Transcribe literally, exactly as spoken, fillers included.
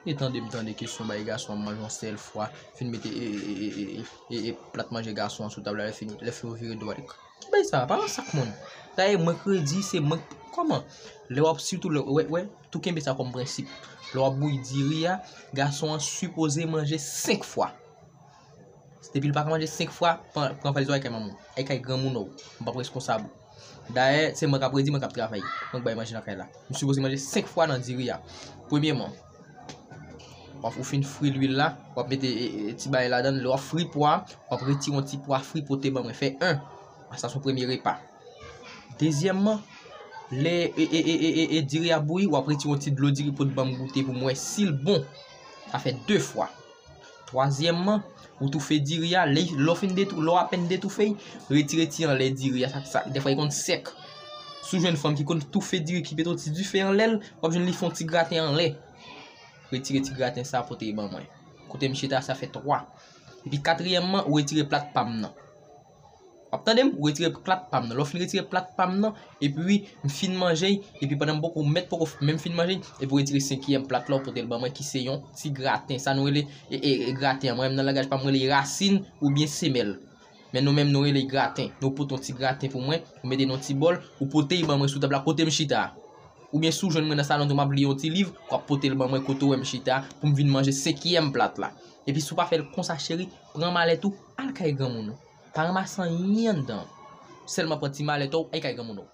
E tande m tande kesyon bay gason an manje yon sèl fwa, fin mete e, e, e, e, e, e, e plat manje gason an sou tab la, lè fini, lè fini w vire do a. Ki bay sa? Pa yon sak moun. Dayè, mwen kredi, se mwen, kòman? Lè w ap, sitou lè, wè, wè, tou kenbe sa kòm prensip. Lè w ap bouyi diri a, gason an sipoze manje senk fwa. Depi l pa ka manje senk fwa, pran, pran valiz ou al kay manman w. Al kay granmoun ou. M p ap reskonsab ou. Dayè, se mwen k ap redi, mwen k ap travay. Mwen k bay manje nan kay la. M sipoze manje senk fwa nan diri a. Premyèman, w ap, ou fin fri lwil la, w ap mete e, e, ti bagay ladan l, lè w ap fri pwa, w ap retire yon ti pwa fri pote ban mwen, fè en. Sa se yon premye repa. Dezyèmman, lè e, e, e, e, e, e diri a bouyi, w ap retire yon ti dlo diri pote ban m goute pou m wè si l bon. Sa fè de fwa. Twazyèmman, ou toufe diri a, lè, lè w fin detou, lè w apèn detoufe l, retire ti anlè diri a, sa, sa, dèfwa li konn sèk. Si w jwenn fanm ki konn toufe diri, ki mete yon ti dife anlè l, w ap jwenn li fè yon ti graten anlè. Retire ti graten sa, pote l ban mwen. Kote m chita, sa fè twa. Epi katriyèmman, ou retire plat pa m nan. W ap tande m? Ou retire plat pa m nan. Lè w fin retire plat pa m nan, epi m fin manje, epi pandan m poko mèt poko menm fin manje, epi w retire senkyèm plat la, w pote l ban mwen, ki se yon ti graten. Sa nou rele, e, e, e, graten an. Mwen menm nan langaj pa m, m rele rasin oubyen semèl. Men nou menm, nou rele graten. Nou pote yon ti graten pou mwen, ou mete nan yon ti bòl, ou pote l ban mwen sou tab la, kote m chita a. Oubyen si w jwenn mwen nan salon tou, m ap li yon ti liv, w ap pote l ban mwen kote w wè m chita a, pou m vin manje senkyèm plat la. Epi si w pa fè l konsa, cheri, pran malèt ou, al kay granmoun ou. Pa ranmase anyen anndan. Sèlman pran ti malèt ou, al kay granmoun ou.